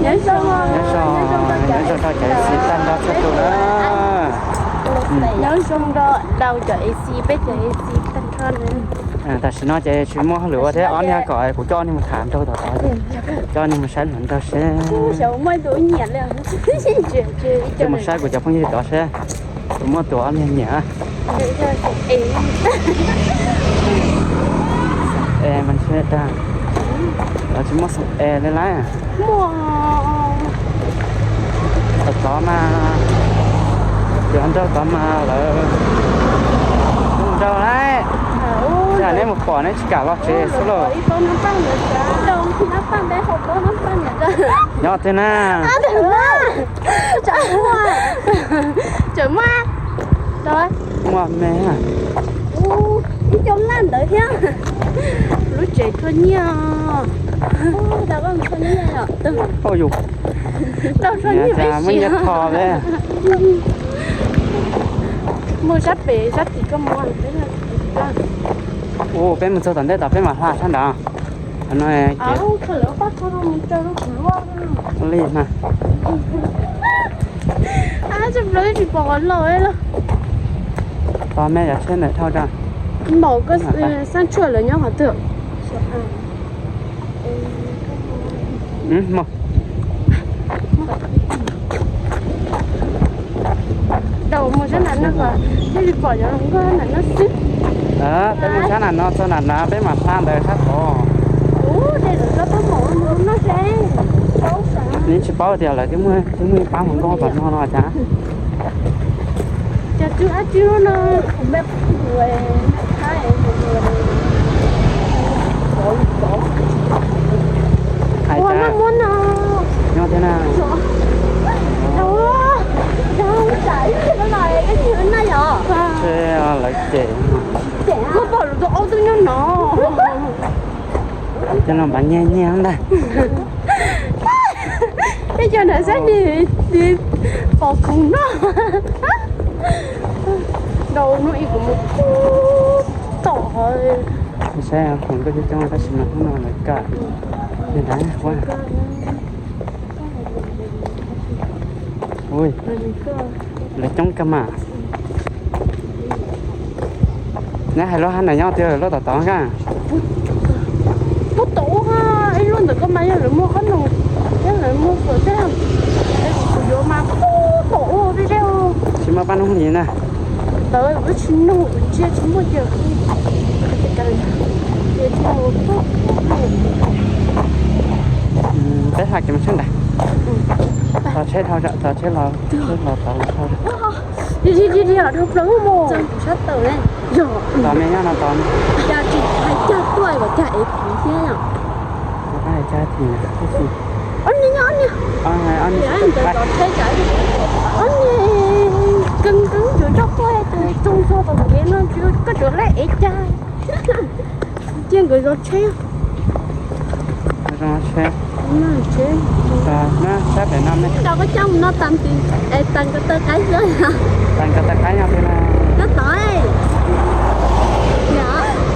Nyob zoo, nyob zoo rau cov A C tag nrho txhua tus na. Nyob zoo rau cov A C, peb cov A C tag nrho na. Tam sim no ces tsis muaj hauj lwm ua thiab, ob niag kom kuv coj nej mus tham nraug tom tod, coj nej mus saib hluas nraug seb. Kuv mus saib kuv cov phooj ywg tod seb kuv muaj tus ob niag nyiam. Es mas tsis tag, los tsis muaj xoo es li lauj. Tom tod mas, cov nraug tod mas lawv nraug lauj. Yog neb mus pom neb tsis kam los tsev xwb lauj. Nyob twg na? Muaj me. Ib co laj ntawd thiab. Lub tsev thua nyiaj. Muaj nyiaj tho le. Muaj sab pem sab tim koj mus. Ua peb mus txog tom ntej tod peb mam hla sab nrad. Qhov no ces li na. Tsis pom qhov laus los. Tos me cov tsheb ntawm dhau tso. Npaum koj xab tshuaj lawv nyob qhov twg? Daus mus sab nram no kom thiaj li pom cov hluas nkauj nram no xwb. Peb mus sab nram no txog nram no peb mam hla ntawd sab tod. Nws tsis paub tias lawv twb muaj ib pab hluas nkauj tom no no cas. Cas twb ab twb no. Hais cas nyob thiab na. Lawv ces kuj pom lus tus aub twb nyob no. Cov no npav nyiag nyiag ntag. Peb cov nram sab ni pom kuv no. Ntaus no ib kuv mus tom. Saib hluas nkauj coob coob tab sis mas hnub no lawv kam li ntawd. Ui, lawv coob kawg mas. Neb hais lub hab ntawd nyob twg lub tom tod kag? Puag tom ub, ib lub ntawm koj mas yog lawv muag qhob noom, yog lawv muag fawm thiab, kuv yuav mas puag tom ub tej zeb. Tsis muaj paj nub li na. Ntawd kuv tsis nug, kuv ntsia tsis muaj ces kuv tsis nug. Peb hla kev mus tsheb ntag. Tos tsheb dhau, tos tsheb los, tsheb los tod los dhau. Dhau plaws mus. Tos me nyob no tos. Cas tsis hais cas tuaj kom cas ev kuv thiab yom. Ob niag nyob ob niag. Ob niag kawg kawg tsuas coj tuaj tus tsoo txog tom kev no koj tsuas laib ev cas. Cia nkawd zov tsheb. Sab pem no ne. Nrog koj coj mus no tas ntxiv, es tas nkawd taw qaib xwb. Tas nkawd taw qaib nyob pem no. Nyob tod.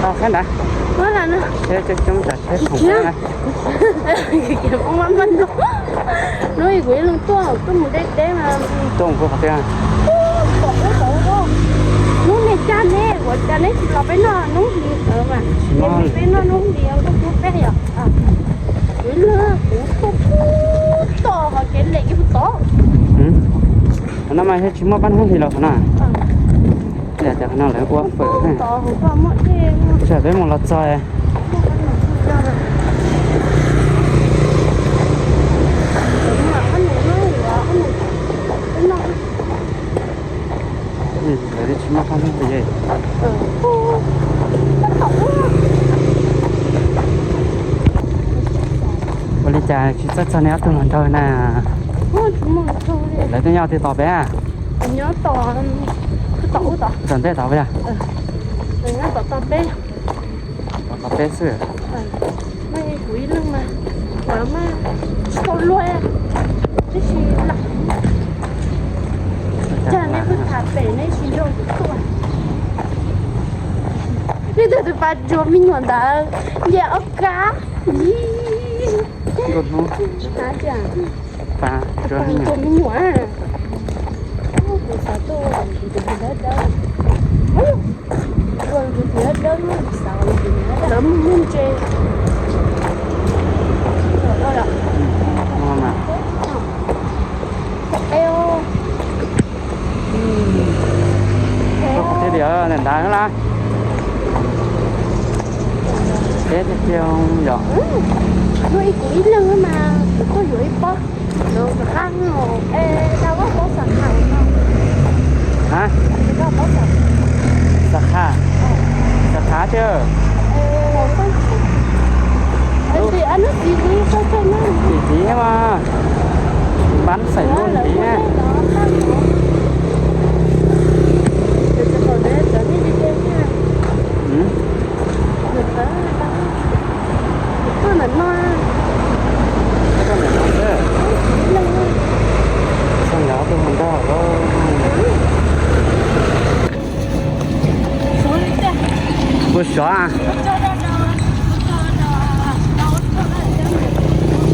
Qab nrad. Seb coob coob tsam seb khoom na. Hnub ib kuv ib leeg tuaj, tuaj mus deb deb mas. Tuaj mus qhov twg? Hnub niag cag neb, ua cas neb tsis los peb noj hnub hli mas. Peb noj hnub hli kuj pub peb yom. Kuv ib leeg kuv tuaj pub tom hov kev lem ib tod. Qhov no mas yog tsis muaj paj hnub hli los qhov no. Cas qhov no lawv ua fawm. Tsam peb mus los txog. Lawv tsis muaj paj hnub hli. Ua li cas tsis txawj txog nej ob tug hluas nraug na. Lawv twb nyob twg tos peb? Tom ntej tos peb. Tos peb xwb. Kuv ib leeg mas, kuv mas tsis tau luag, tab sis lam cas nej kuj tham pem nej tsis nrog kuv tuaj. Nej tus tus pas tsuas me nyuam ntawd nce ob kab. Nkauj hnub. Tsis tas tiag. Tas, tsuas me nyuam. Kuv xav tuaj tus tis dawb dawb. Ua tus tis dawb dawb, xav ua tus tis dawb dawb, lawv muaj muaj ntse. Thiab tias ntawm ntawd na. Teb tiag tiag yom. Muaj ib kuv ib leeg mas kuv tuaj yuav ib pob. Hab? Xav kha, xav kha thiab. Tim tid mas, npab xaim lub tid na. Ua sov a.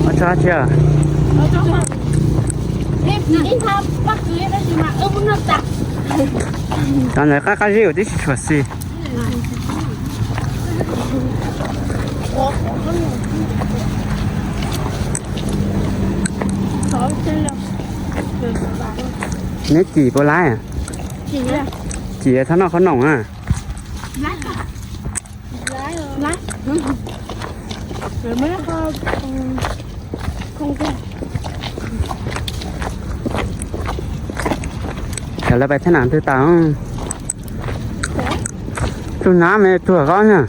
Ua tso tsia. Cov ntawd qab qab zib tib si tshua xis. Neb cim puas laib? Cim txhob noj qhob noom a. Cov lawv pais thaj nam twg tau? Tus nab me tuag koj na.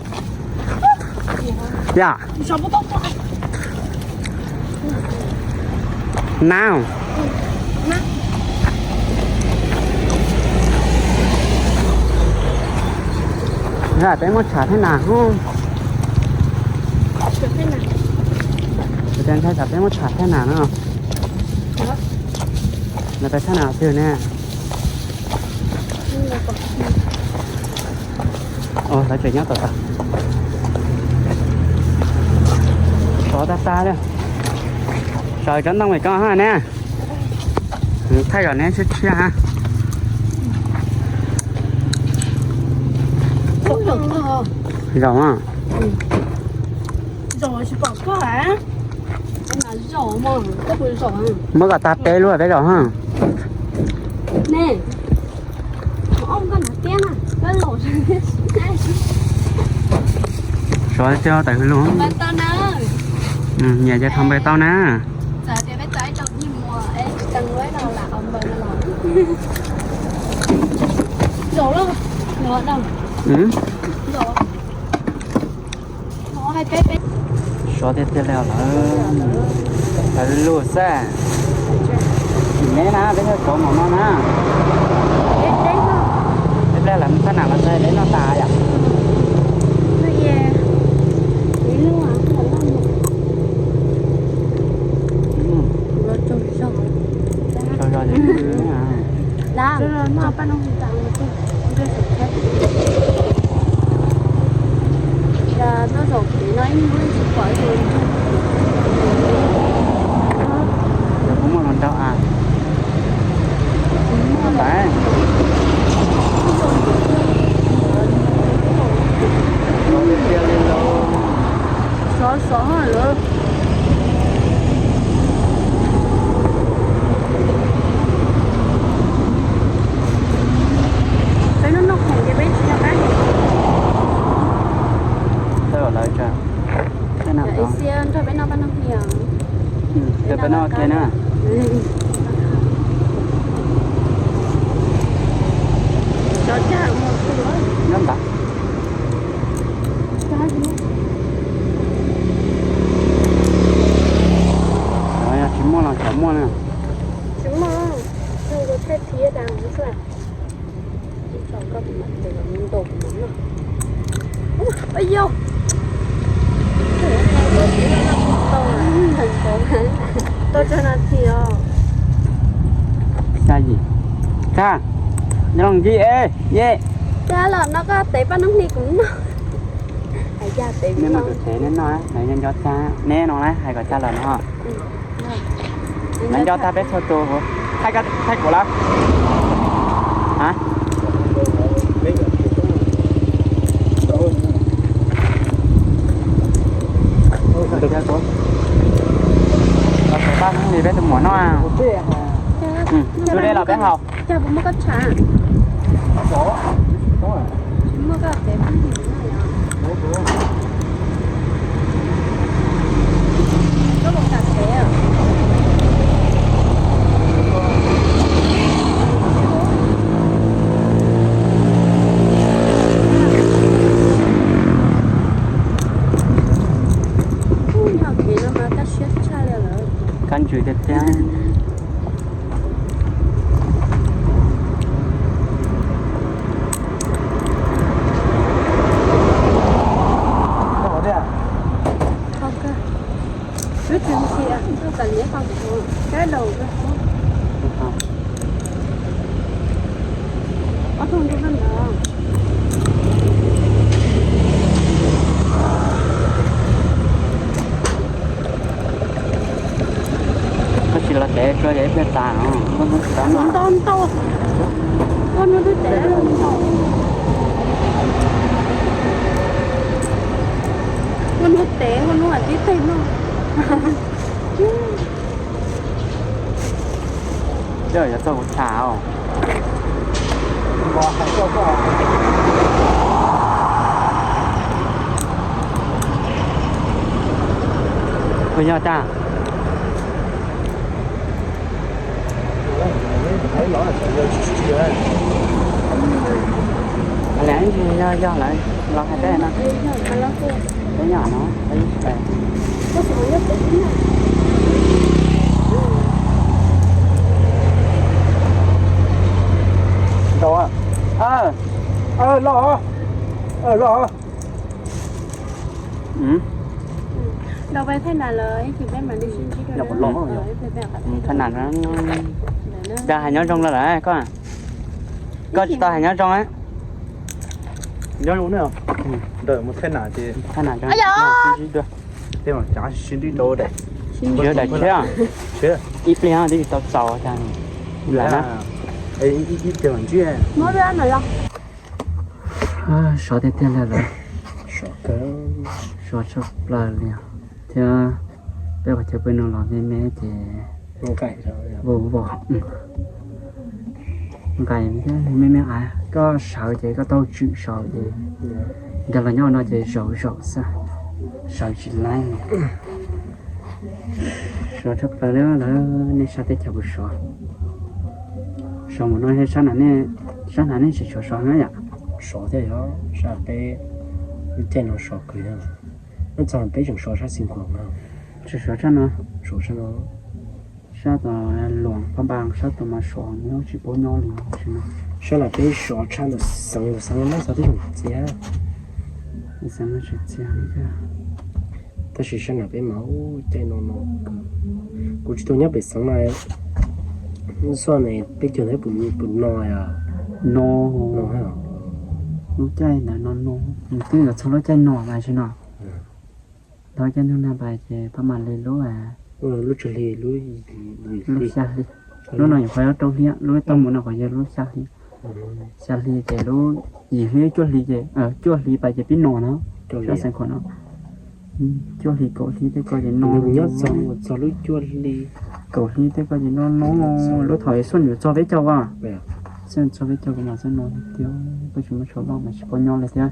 Yam. Nab. Yam peb muab tshav thaj nam. Ntshai tsam peb muab tshav thaj nam no. Lawv pais thaj nam twg ne? Lawv tseem nyob tom tag. Sov tag tag li. Sawv cov ntoo pem ko ha ne. Thaij kom neb tshiab tshiab ha. Zaum a. Muab kom tag teb lub peb zaum ha. Sov tiag tawm hwv lug. Nyiam ces thov npawg tau na. Sov tiag tiag li lawm. Tawm hwv lug xwb. Tsim neb na, peb yuav tsov mom no na. Peb pliag lawv thaj nam los txog peb noj tas yom. Tsaug zog. Kuv muaj los nraug a. Sov sov lawm. Peb noj noj khoom ces peb tsis nco qab. Ib xiab nrog peb noj paj noj hniav. Peb noj kiag na. Nyob ntawd. Yog tsis muaj los tsam muaj na. Tsis muaj, thaij thiab tas xwb. Yog, tau tsawg nas this os? Xya yim. Kag, nyob los nci e, ye. Cas los no koj tev paj noob hli kuv noj. Hais Nej muaj tus tsev nej noj, lawv nco nco tag, neb no na hais kom tag los no. Lawv nco tag peb txhua tus. Thaij kuv lawm. Los peb tus muam noj. Tus dej los peb haus. Kab ntsws tiag tiag. Koj tsis los tev tso ces ib pliag tas no. Ntau ntau. Koj hnub twb tev. Koj hnub tev, koj hnub tib teg no. Coj yuav txog kuv tham os. Ua yog tag. Lawv yog yog lawv los hais peb no. Peb yog no, peb yog. Los, los. Thaj nam, dag hais nyob zoo lawm koj. Koj tsis tau hais nyob zoo. Nyob zoo ne. Ntawm mus thaj nam ces thaj nam sib ntsib dua. Tej mam cav sib ntsib rau daim, sib ntsib daim tshiab. Ib pliag twb tsis tau txaus cas. Ib pliag mam ntsib. Sov tiag tiag li lawm. Sov tshaj plaws li thiab. Peb qhov chaw pw no los me me ces vau vau nqaim thiab me me av, koj sawv ces koj tau tswm sawv ces nkag los nyob no ces zaum zaum xwb, sawv tsis laib. Sov tshaj plaws li lawm, nej sab teb chaws puas sov? Sov mus no sab nam, sab nam nej tsis tshua sov na yom? Sov thiab yog sab peb, lub caij no sov kawg. Nyob txog peb tseem sov sab Xeev Khuam na. Tseem sov tshaj no. Sov tshaj no. Sab tom Luam Phaj Npas sab tom mas sov nyob tsis paub nyob li tsis no. Sab nam peb sov tshaj ntawm Xeev, ntawm Xeev no mas txog twb tseem txias. Xeev no tseem txias li thiab. Tab sis sab nam peb mas ub caij no no, kuv tsis tau nyob pem Xeev na. Lub xoj ne peb caug ntawd puas no yom? No, lub caij ntawd no no, nws twb yuav txog lub caij no mas tsis no. Lub caij ntuj nag pais ces pab mam li lub, lub tsag hli, lub xya hli. Lub no nyuam qhuav yog rau hli, lub tau mus no qhov yog lub xya hli. Xya hli ces lub yim hli cuaj hli ces, cuaj hli pais ces pib no no. Sab Xeev Khuam no cuaj hli kaum hli tej ko ces no. Nyob txog lub cuaj hli kaum hli tej ko ces no no. Lub thaum xuaj nyuam txog peb caug as, xuaj txog peb caug ko mas xuaj no tiag, koj tsis muaj tshuaj loj mas tsis paub nyob li thiab.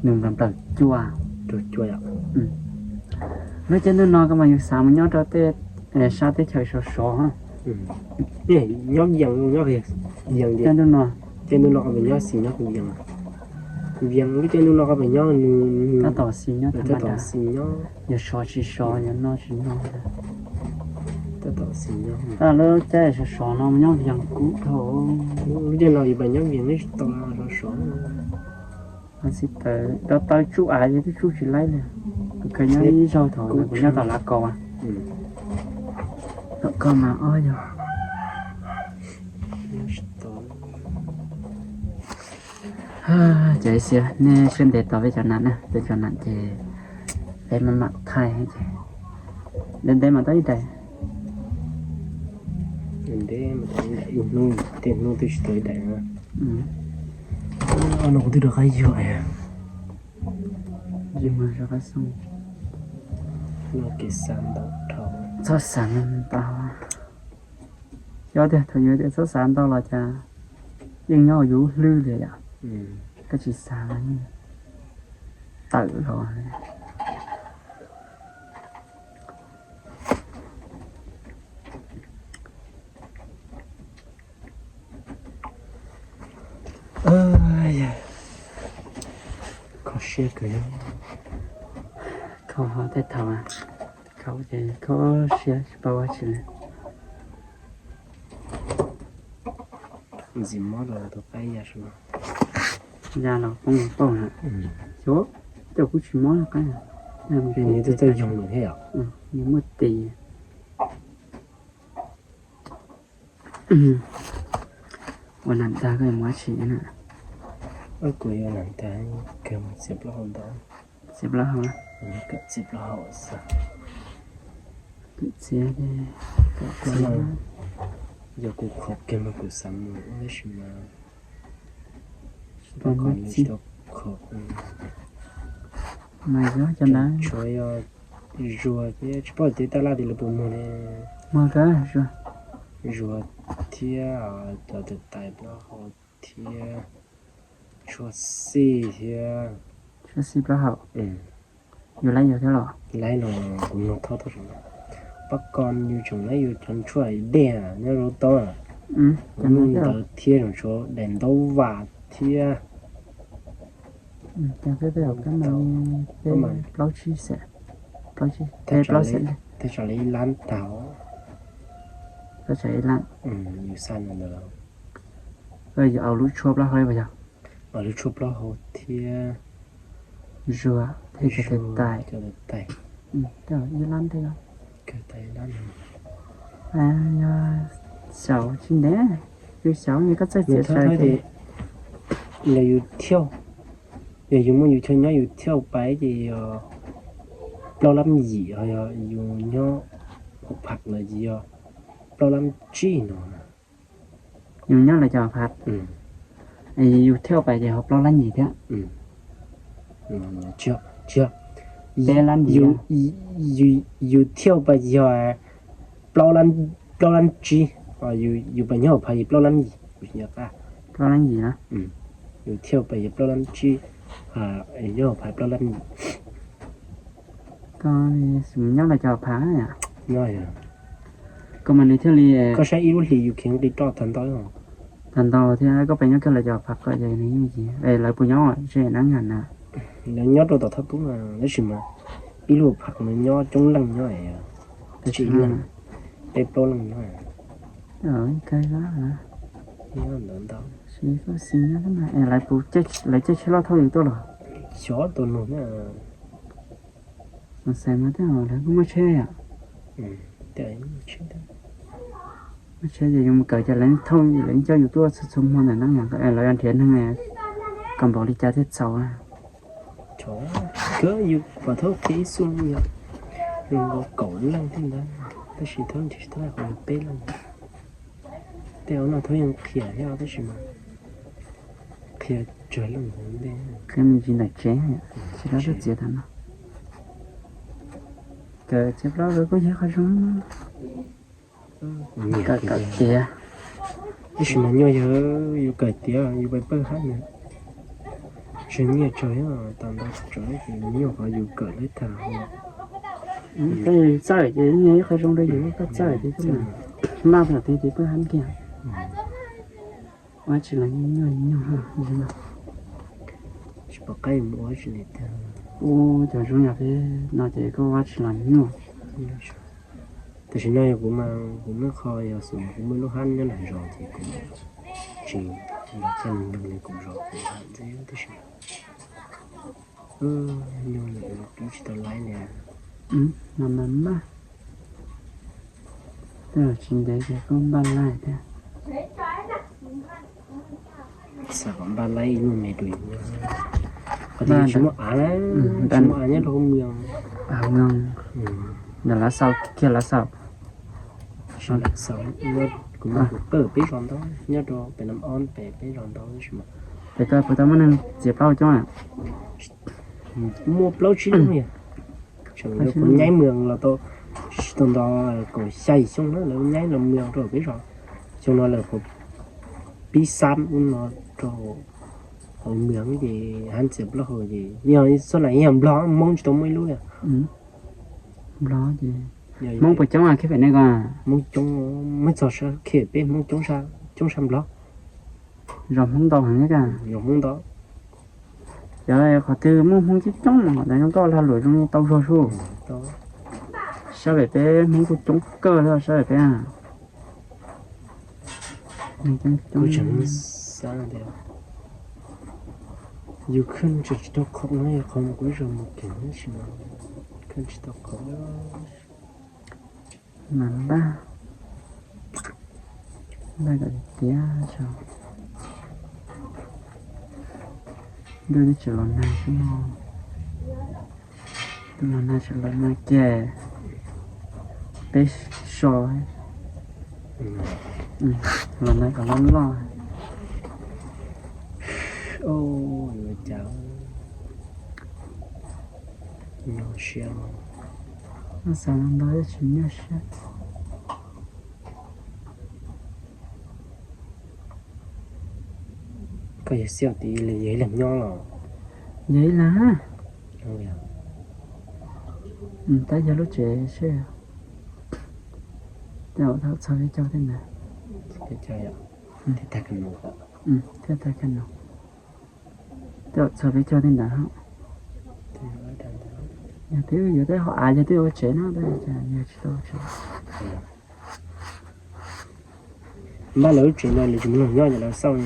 Nws nplaws nplaws cuaj. Lub caij ntuj no koj mas yus xav mus nyob rau tej sab teb chaws sov sov. Nyob yees, nyob yees. Caij ntuj no, caij ntuj no koj pem nyob xis nyob kuv yees. Kuv yees lub caij ntuj no koj pem nyob nws tab tom xis nyob, tab tom xis nyob. Yog sov tsis sov, yog no tsis no. Tab tom xis nyob. Lub caij sov sov no nyob yees kub dhau. Lub caij no yus pem nyob yees tsis tau sov sov. Tsis tau, tau tsuj av ces twb tsuj tsis laib li. Kuv kheev nyob ib zaug thaum kuv nyob tom Lav Kaus. Tom koj mas ob yog. Cov xiab, nej siab ntev tos peb cov nas na, peb cov nas ces peb mam mam thaij ces ntev ntev mas tau ib daim. Ntev mas tau ib daim, ib hnub tej hnub twb tsis tau ib daim na. Ob no kuv twb rov qab yuag. Rov qab xoo. Kev xav ntau dhau. Txhob xav ntau. Yog tias thaum yus tias txhob xav ntau los cas yeej nyob yus hlwb li yom. Koj tsis xav los yeej tawm los. Kho siab kawg. Kho tej thaum kho ces kho siab tsis paub ua tsi li. Ntxim mob rau tus qaib ya sua. Ya los poob los pauj na. Xyov, tej kuj tsis mob qaib. Nws twb txawj yoog lawm thiab yom. Nws muaj tis. Ua nas tag koj yuav mus dab tsi na? Kuv yuav nas tag kawg mus txiav plaub hau ntau. Txiav plaub hau. Kawm txiav plaub hau xwb. Kawm txiav, kawm txiav. Yog kuv khov kiag mas kuv xav mus tab sis mas tsis tau khov. Mas yog cov ntawd tshuav yog Zuag thiab tsis paub tias taj laj tim lawv puas muag ne. Muag kawg Zuag. Zuag thiab cov tais plaub hau thiab Tshuaj Xij thiab. Tshuaj Xij plaub hau. Yus laib yus thiab los? Laib los kuv nug thauj tuaj. Pab ko yus tseem laib yus cov tshuaj dej nyob rau tod. Ntawd thiab tseem tshuav daim ntaub vam thiab. Plaub tsib xees, plaub tsib, plaub xees, tej tsam li ib lab tag. Plaub tsib ib lab. Yus xa ntawd. Koj yuav lub tshuaj plaub hau li puas yog? Lub tshuaj plaub hau thiab Zuag thiab cov tais, cov tais. Ib lab ntej. Yog xyaum tsis ntev, yus xyaum koj txawj txiav tau. Yog yus thiauj, yog yus muaj yus chaw nyob yus thiauj pais ces yog plaub lab yim, ho yog yus nyob hauv pham lawm ces yog plaub lab tsib no. Yus nyob lawv cov pham, yus thiauj pais ces ho plaub lab yim thiab. Tsis yog, tsis yog, peb lab yim. Yus thiauj pais ces yog plaub lab tsib, yus pais nyob hauv pham yog plaub lab yim. Plaub lab yim na. Yus thiauj pais yog plaub lab tsib, nyob hauv pham plaub lab yim. Koj nyob lawv cov pham. Koj mas nws thiaj li, koj saib ib lub hlis yus khiav nqis roj tag ntau, tag ntau thiab koj pais nyob kiag lawv cov pham kom ces nws yeej, lawv puas nyob ze nab nyam na? Lawv nyob rau tom thaj kub mas tab sis mas ib lub pham nws nyob coob leej nyob, tsis ib leeg, peb plaub leej nyob. Kawg, ntawd ntau. Lawv puas, lawv caij tsheb loj thauj yus tuaj los? Xyov tus nus thiab. Xav mas tej lawv kuj muaj tsheb yom. Muaj tsheb ces yus mus kawm ces lawv thauj, lawv coj yus tuaj txhua txhua hmo ntawm no, lawv yuav nrhiav neeg kom npaum li cas thiaj txaus. Kawg yus pom thaub qhia ib xu yog nkaus kaum leej thiab ntawd, tab sis thaub nrhiav tsis tau qhov yog peb leej. Tej no thaub yeej qhia thiab tab sis mas qhia tsawg leej ntawd ntej. Qhia me ntsis ntawm tsev, tsis tau tuaj txiav tas no. Kawm txiav plaub hau kuj yog qhov zoo. Kawm tiav. Tab sis mas nyuaj yog yus kawm tiav yus pais pawg hab na. Tsis nyiaj tsawg, tas ntau tsawg ces nyuaj qhov yus kawm lawv tag. Koj txawj ces nyiaj ib qho zoo rau yus, koj txawj ces koj mam maj tau tiav ces pawg hab kiag. Ua tsis los nyuaj nyuaj. Tsis pom qab mus ua tsis li tiag. Ua cov zoo yam peb no ces koj ua tsis los nyuaj. Tam sim no yog kuv mas kuv muaj qho yog xwm mas kuv muaj lub hab nyob nram zos ces kuv tsis los coj nug li kuv zos kuv hab ntxeb tab sis nyuaj li kuv tsis tau laib li. Mas mas maj, tej zaum tsis ntev ces koj npaj laij thiab. Xav kom npaj laib ib lub me rau yus. Qhov twg tsis muaj av na, tsis muaj av nyob rau hauv mws. Nyob Lav Xaus, kiag Lav Xaus. Kuv muaj kuv qawj peb zos ntau, nyob rau pem Nam Ob pem peb zos ntau tab sis mas. Pem koj puas tau muaj neeg txiav plaub coob a? Muaj plaub tsib leeg li. Tseem yog kuv nyaib mws los tau tsis tau nto kaum xya yim xyoo na, lawv nyaib los mws rau peb zos. Xyoo no lawv puas pib xab ub no rau hauv mws ces hab txiav plaub hau ces yog txoj lais yog Nplog, Hmoob tsis tau muaj ib lub li. Nplog ces Hmoob puas coob a, khib pem nej ko? Hmoob coob, muab txog sab khib peb Hmoob coob sab Nplog. Zos Hmoob ntau heev thiab. Zos Hmoob ntau. Yog qhov twg muaj Hmoob coob coob mas lawv zoo nkauj lag luam zoo tau zog su. Sab pem peb Hmoob kuj coob kawg thiab sab pem peb. Yus khwj tsis tau khoom no, yog qhov mus kuv ib zaug mus kev tab sis mas khwj tsis tau khoom. Mas npaj, npaj kom tiav tiav tso. Ntuj twb tsis los nag xwb no. Ntuj los nag tsis los nag kiag. Peb so, los nag kom loj loj. Nyuaj siab, xav ntau ntau tsis nyuaj siab. Koj yog xib hwb tid los yog ib leeg nyob los? Yog ib leeg. Tab yog lub tsev seb, tej zaum txog peb caug tej ntawd. Thiab tag kag no, tej zaum txog peb caug tej ntawd. Yog twb yuav tej hauv av yog twb ua tsev no, yog tsis tau ua tsev. Npaj lawv lub tsev no nws tsis muaj neeg nyob ces lawv xauj.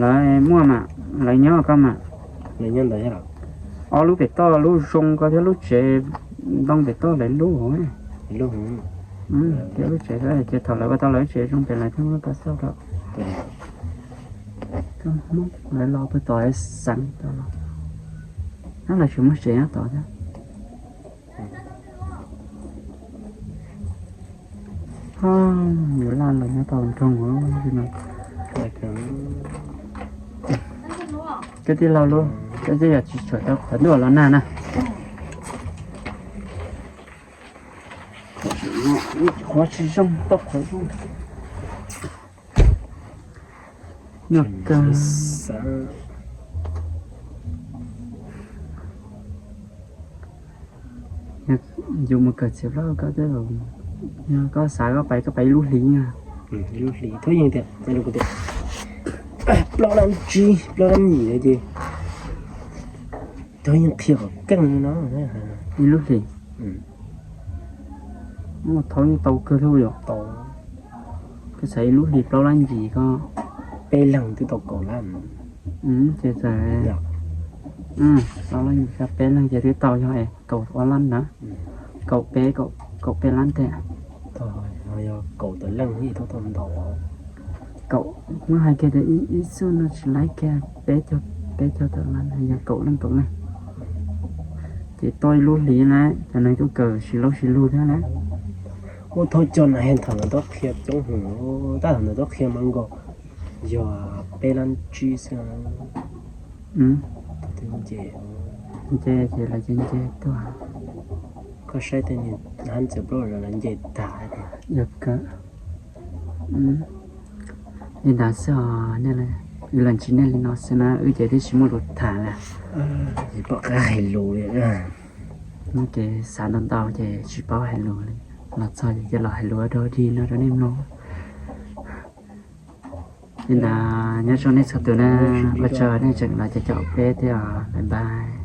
Lawv muaj mas, lawv nyob koj mas. Lawv nyob ntawd thiab los? Ob lub pem toj, lub zoo ko thiab lub tsev ntoo pem toj lawv lub. Lub, thiab lub tsev, ces thaum lawv ua tau lawv lub tsev zoo pem lawv thiaj muab rau xauj rau. Koj Hmoob lawv los puag tom xeev tod los, lawv tsis muaj tsev nyob tod thiab. Yus laj los nyob tau nroog no. Kwv tij laug, koj twb yog tsis tshua tau qhov ntuj los nag na. Qhov tsis zoo tau qhov zoo. Nyuaj kawg. Yus mus kawm txiav plaub koj twb, yog koj xav koj pais, koj pais ib lub hlis. Ib lub hlis thov yeej tias, plaub lab tsib plaub lab yim ces thov yeej qhia kom keej li no. Ib lub hlis. Muaj thov yeej tau kawg thiab yom. Koj xav ib lub hlis plaub lab yim ko, peb leeg twb tau kaum lab. Ces txawm plaub lab yim ko peb leeg ces twb tau yog es kaum ob lab na. Kaum peb, kaum peb lab tiag. Yog kaum tawm leej ib tug tau ntau. Kaum, muab hais kiag tias ib xub no tsis laib kiag peb caug, peb caug tawm lab yog kaum leej kaum leej. Ces tau ib lub hlis na, cov neeg tuaj kawm sib laub sib lug thiab na. Ua thaum cov nas he thaum ntawd tau qhia coob heev, tab thaum ntawd tau qhia mas nkaus yog peb lab tsib xwb. Nce, nce ces lawv nce nce tuaj. Koj saib tej niag hab ntxwv plaub los lawv nce tag tiag. Yog kawg. Li ntawd xwb os, nej, wb los ntsib nej li no xwb na, wb ces twb tsis muaj lus tham lawm. Tsis pom qab hais lus li. Muaj kev xav ntau ntau ces tsis paub hais lus li. Los txog ces cia los hais lus ua dog dig no rau nej mloog. Li ntawd nyob zoo nej txhua tus na, ua tsaug nej tseem los caum peb thiab os, bye bye.